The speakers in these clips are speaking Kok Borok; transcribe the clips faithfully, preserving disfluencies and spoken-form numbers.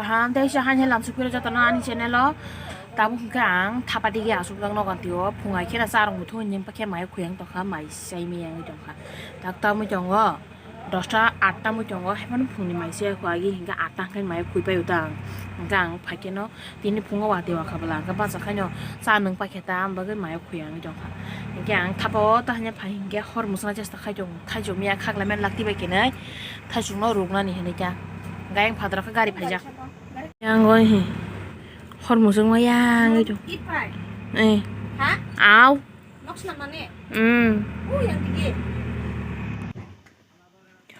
Ham tei se haini lamsok phiro jotono ani channel o tabuk hwnkhe ang thapa digi asukjak nogo tio phungai kheno charwng muthung hinwi pakhe mai khuyang tongkha mai sai miyang tongkha tak tamwi tongo dosta atta mui tongo haphano phungni mai se agi hinkhe atta hwnkhe mai khwi paio ta ang hinkhe ang phaikhe no tini phungo watwi wakha bwla hinkhe bachakhaino cha nwng paikhe ta ang bagwi mai khuyang tongkha hinkhe ang thapa o ta hwnwi phai hinkhe hor mwswknai chesta khai tongo. Thaichuk miya khaklai mani lakti bai khenai thaichuk no ruknani hinwi kha. Gayang phatar khe gari phaijak. Yang oi hi. Hor musuk ma yang itu. Ipai. Eh. Ha? Au. Nok snam mane? Hmm. Oh, yang dige.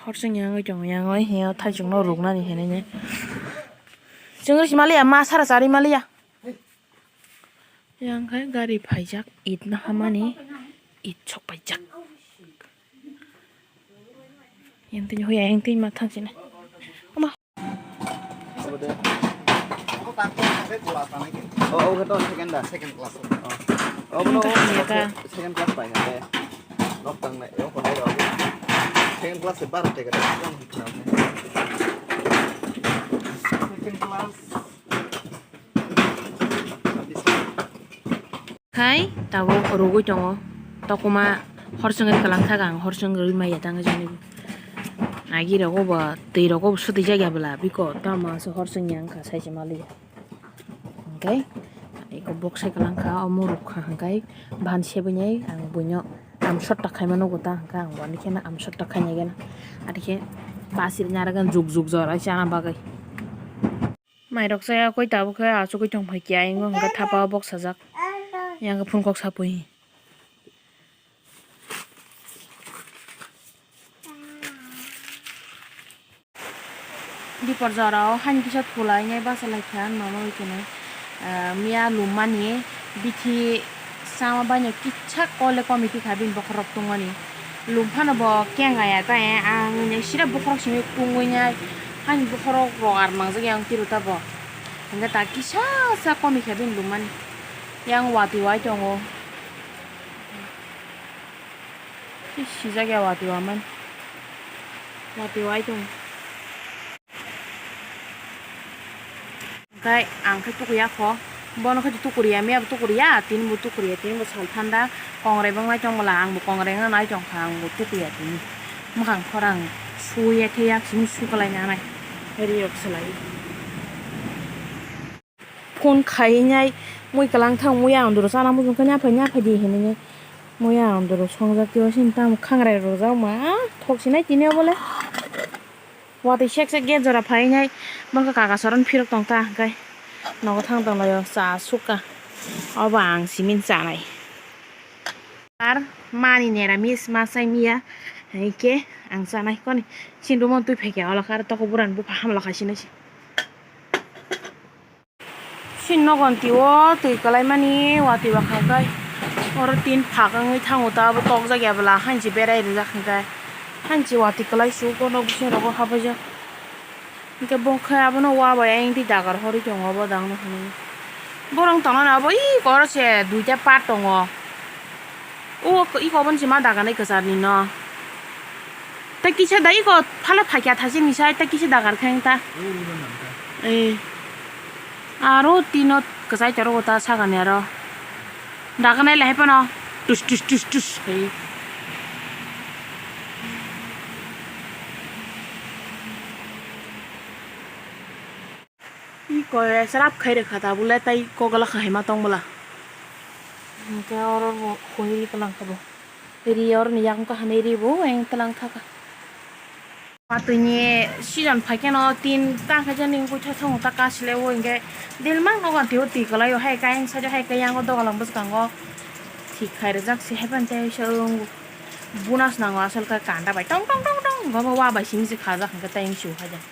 Hor sing yang itu yang oi hi thaichuk no ruknani hinwi ne. Chungri simali ya ma sara sari mali ya. Yang khai gari phaijak, it no hamani, it sok paijak. Yang tini hoya, yang tini matha sini. Ama. Oh, oh, khe to second da? Second class. Oh, oh, no, second class pai kha. Nok tang nai, oh, konai rok. Second class se baro te kata. Second class. Khai tabuk rwgwi tongo. Tokuma horswngwi kwlangthak ang, horswng rwui maya tang jani. Agi rogo bo twi rogo bo swtwi jak ya bwla biko tamo se horswng yang kha sai se maliya. Hwnkhe eko bok sai kwlangkha omo rwkha hwnkhe ban sebinai ang buino amsot ta khaima nugo ta hwnkhe ang buani kheno amsot ta khainai gana. Atikhe basirni aragan juk juk jora chana bagwi. Mairok chaya koi tabuk khe achugwi tongphai khe ayang hwnkhe thapa o bok sajak. Yang phun kok sapui. Dipor jora o hani kisa thulai nai basa lai kha mama bai khe nai. Miya lummani bithi sama baino kisa kole committee kha bini bokhorok tongmani. Lum phano bo kengaya ta ang sira bokhorok simi kungwi nai. Hani bokhorok rok ar mangjak yang tiro ta bo. Hingke ta kisa sa komi khe bini lumani. Yang watwi wai tongo. Sijak ya watwi wamani. Watwi wai tongo. Hingke ang khe tukuya kho. Bono khe tukuriya, miyabo tukuriya, tini bo tukuriya, tini bo sal thanda. Kongrai bwnglai tong bwla, ang bo kongrai wngna nai tong kha, ang bo tukuriya tini. Mwkhang khorang suya khe yak simi sukalai nanai. Riyok swlai. Phone khai nai mui kwlang thang muya andro chana mujung khe naphai naphai di hinwi muya andro songjak tio sini tamo khangrai rwjak ma thok sinai tini obole. Watwi sek sek gate jora phai nai bangkha kaka soron phirok tong ta hwnkhe nogo thang tong laio cha sukha obo ang simi chanai. Ar mani neramis ma chai miya hwnkhe ang chanai koni sini room o twi phaikha olo khe aro toko burani bupha hamla khai sinai se. Sini nogon tio twi kwlaimani watwi bakha kai. Oro tin phak wngwi thango ta abo tokjak ya bwla hanchi berai rijak hwnkhe. Hanchi watwi kwlai su kono bising rogo habaijak. Hwnkhe bo khe abono wa bai ayang twi dagar horwi tongo obo dangno hwnwi. Borok tongnani obo iko oro se duita part tongo. O iko obo se ma daganai kwcharni no. Tei kisa da iko phano phaikya thachini sai tei kisa dagar khe ta. Ee. Aro tino kwchai toro ta sagani aro. Daganai le hai phano tus tus tus tus khe. Iko srap khai rwkha tabule tei kok glak hai ma tong bwla. Hwnkhe oro bo hwnwi tlang kha bo. Ri oroni yakung kaham ri bo eng tlang kha kha. Watwini season phai kheno tin ta khe jani wngwi thothono ta kasile o hwnkhe dilmang nogo twi o twi kwlai o hai khe ayang side o hai khe yango dogalang bwskango thik khai rijak se hai phano tei se wng bunas nango asol khe kanda bai tong tong tong tong wngkha omo wa bai simi se khajak hwnkhe tei wngsi o hai jani.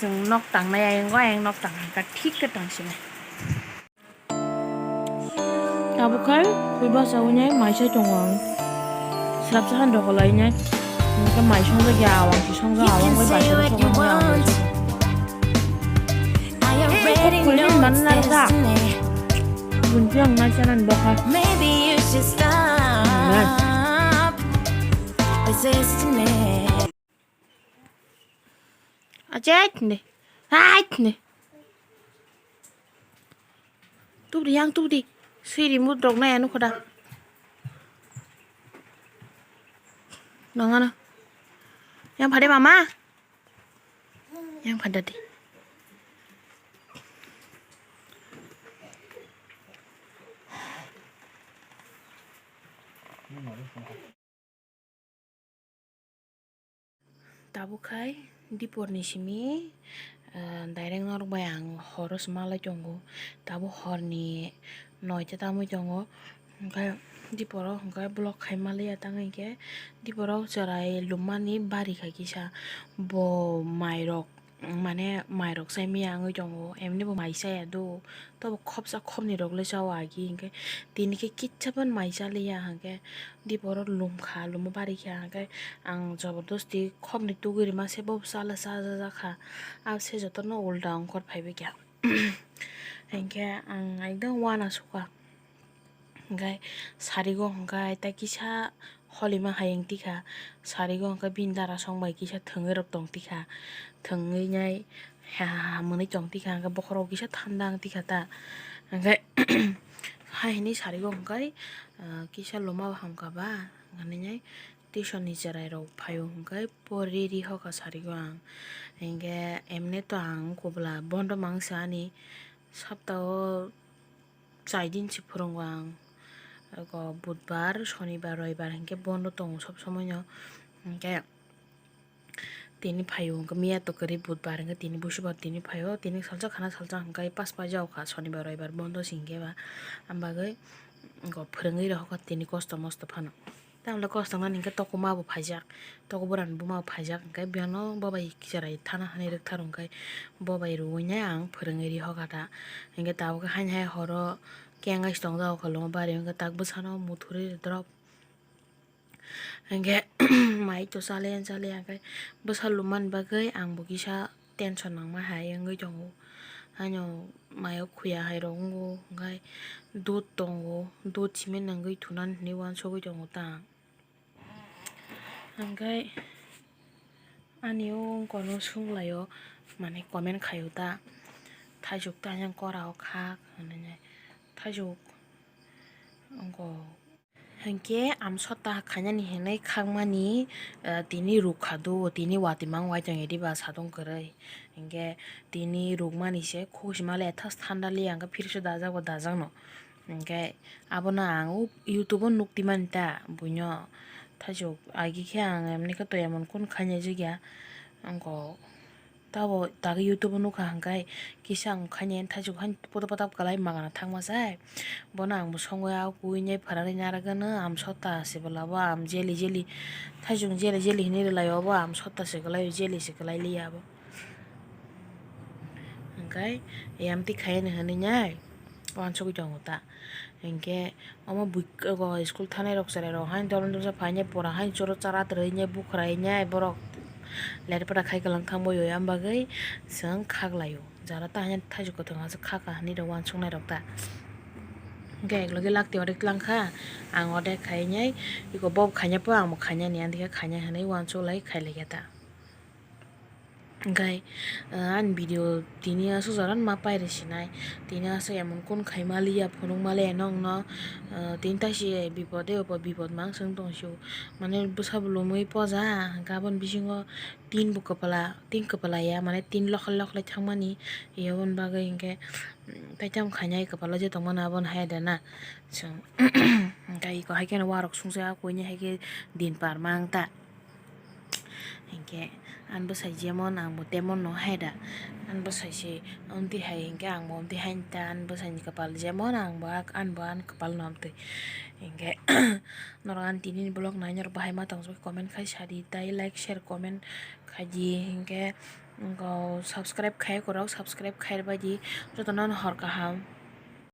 Chwng nok tangnai ayang o ayang nok tang kha thik khe tang sinai. Tabuk khai khuiba chawi nai mai sai tongo ang. Swrapsa han rok lai nai. Hingke mai songjak ya awang si songjak awang bai bai songjak awang bai. Kok khulni man na da. Bunti ang nai chanan bokha. Achai ne. Hai ne. Tubudi yang tubudi. Siri mut rok nai anu khoda. Nangano. Yang phade mama. Yang phada di. Tabuk khai dipor ni simi, ah, direct norok bai ang horo se malai tongo. Tabuk hor ni noita tamui tongo. Hwnkhe dipor o hwnkhe vlog khai maliya, tamo hinkhe dipor o chwrai lumani bari khai kisa bo mairok. Mane mairok chai miya wngwi tongo, emni bo mai chaya do, tobo khopsa khopni rok le chao agi, hinkhe tini khe kitsa phano mai chaliya, hinkhe dipor o lum kha, lumo bari kha, hinkhe ang jobordosti khopni tugui rima se bo chala chajakha, abo se jotono ulta ongkhor phaibai kha. Hinkhe ang ekdom uanasukha. Hwnkhe sarigo hwnkhe tai kisa holima hai wng tikha, sarigo hwnkhe bini dara song bai kisa thwngwi rok tong tikha, thwngwi nai ha ha ha mwnwi tong tikha, hwnkhe bokhorok kisa thanda wng tikha ta, hwnkhe hai hwnwi sarigo hwnkhe, ah, kisa luma bo hamkha ba hwnwi nai tuition ni chwrai rok phaio hwnkhe pori ri hokha sarigo ang, hwnkhe emne to ang kubla bondo mangsa ani sapta o. Chai din se phwrwngo ang. Ego budbar, sonibar, roibar hinkhe bondo tongo sob somoino. Hinkhe tini phaio, hinkhe miya to kwrwi budbar, hinkhe tini busubar tini phaio, tini salsa khana salsa hinkhe pas pai jao kha, sonibar, roibar bondo se hinkhe ba. Am bagwi ego phwrwngwi rohor kha tini kosto mosto phano. Tamle kosto wngmani hinkhe tokuma bo phaijak, tokubura ni buma bo phaijak, hinkhe biyangno bo bai kichari thana hinwi rwktharw hinkhe bo bai rwui nai ang phwrwngwi ri hokha ta. Hinkhe tabuk haini hai horo kengai se tongjak o koloma bari hinkhe tak bwsano muthurwi drop. Hinkhe mai to chaliya chaliya hinkhe bwsa lummani bagwi ang bo kisa tension nangma hai wngwi tongo. Haino mayo khuya hai rok wngo, hinkhe dud tongo, dud simi nangwi thunani hinwi uansugwi tongo ta. Hinkhe ani o wngkor no sunglaio, mane comment khaio ta, thaisuk ta yang kora o khak hinwi, thaisuk wngkor. Hinkhe amsota khainani hinwi khakmani, eh, tini rukha do, tini watwi mang wai tongya diba satung kwrwi. Hinkhe tini rukmani se khuk sima le thas thanda liya, hinkhe phirso dajak bo dajak no. Hinkhe abono ang o YouTube o nukti mani ta buino. Thaisuk agi khe ang emni khe to emon kun khainai jigya. Wngkok. Tabo tak YouTube o nukha hwnkhe kisa ang khainai thaisuk haino poto poto kwlai magana thangma sai. Bono ang bo songwi a kuinai pharani narwgano amsota se bwla bo am jeli jeli thaisuk jeli jeli hinwi rwlaio bo amsota se kwlaio jeli se kwlai liya bo. Hwnkhe yamtwi khaiyani hinwi nai uansugwi tongo ta. Hinkhe omo bui-, ego school thanai rok chwrai rok haino dolma dolma phainai pora haino choro chara twrwinai bukhrainai borok lepra lepra khai kwlwng thangbai o, yang bagwi chwng khaklaio. Jara ta haino thaisuk kwthwng aswk khakha hinwi rw uansuknai rok ta. Hinkhe eklogi lakti ode twlang kha, ang ode khainai, iko bo khainai pho ang bo khainani, ani khe khainai hinwi uansuklai khailaikha ta. Hinkhe, ah, ani video tini aswk jora ma pairwsinai. Tini aswk emon kun khaima liya phunukma le nokno, ah, tini taisi bipode obo bipod mang swng tongsio. Mane bwsa bo lumwi poja, hinkhe aboni bisingo tin bo kwpla, tin kwpla ya, mane tin lokhlai lokhlai thangmani. Aboni bagwi hinkhe, mm, tei tamo khainai kwpla je tongmani abono hai da na. Chwng, hinkhe iko hai kheno uarok sungsa kuinai hai khe din par mang ta. Hinkhe ani bwsai jemon ang bo temon no hai da. Ani bwsai se amtwi hai hinkhe ang bo amtwi hai ta, ani bwsai ni kwpal jemon ang bo ak-, ani bo ani kwpal no amtwi. Hinkhe norok ani tini ni vlog nai norok bahai ma tong comment khai sadi tai like share comment khaidi hinkhe subscribe khai korok subscribe khai rwbaidi jotono hor kaham.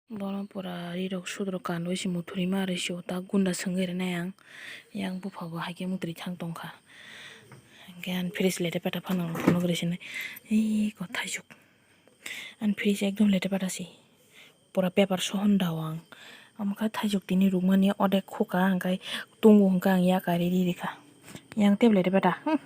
Bono pura rirok sudrok kanwi se muthurima rw sio ta gunda swngwi rwnai ang. Yang bupha bo hai khe muthuri thang tongkha. Hinkhe ani fridge lete peta phano phunuk rw sinai. Ei ko thaisuk. Ani fridge ekdom lete peta se. Pura paper sohon da o ang. Omo khe thaisuk tini rukmani odek khukha hinkhe tungo hinkhe ang yakari ri rikha. Yang tebo lete peta. Hmm.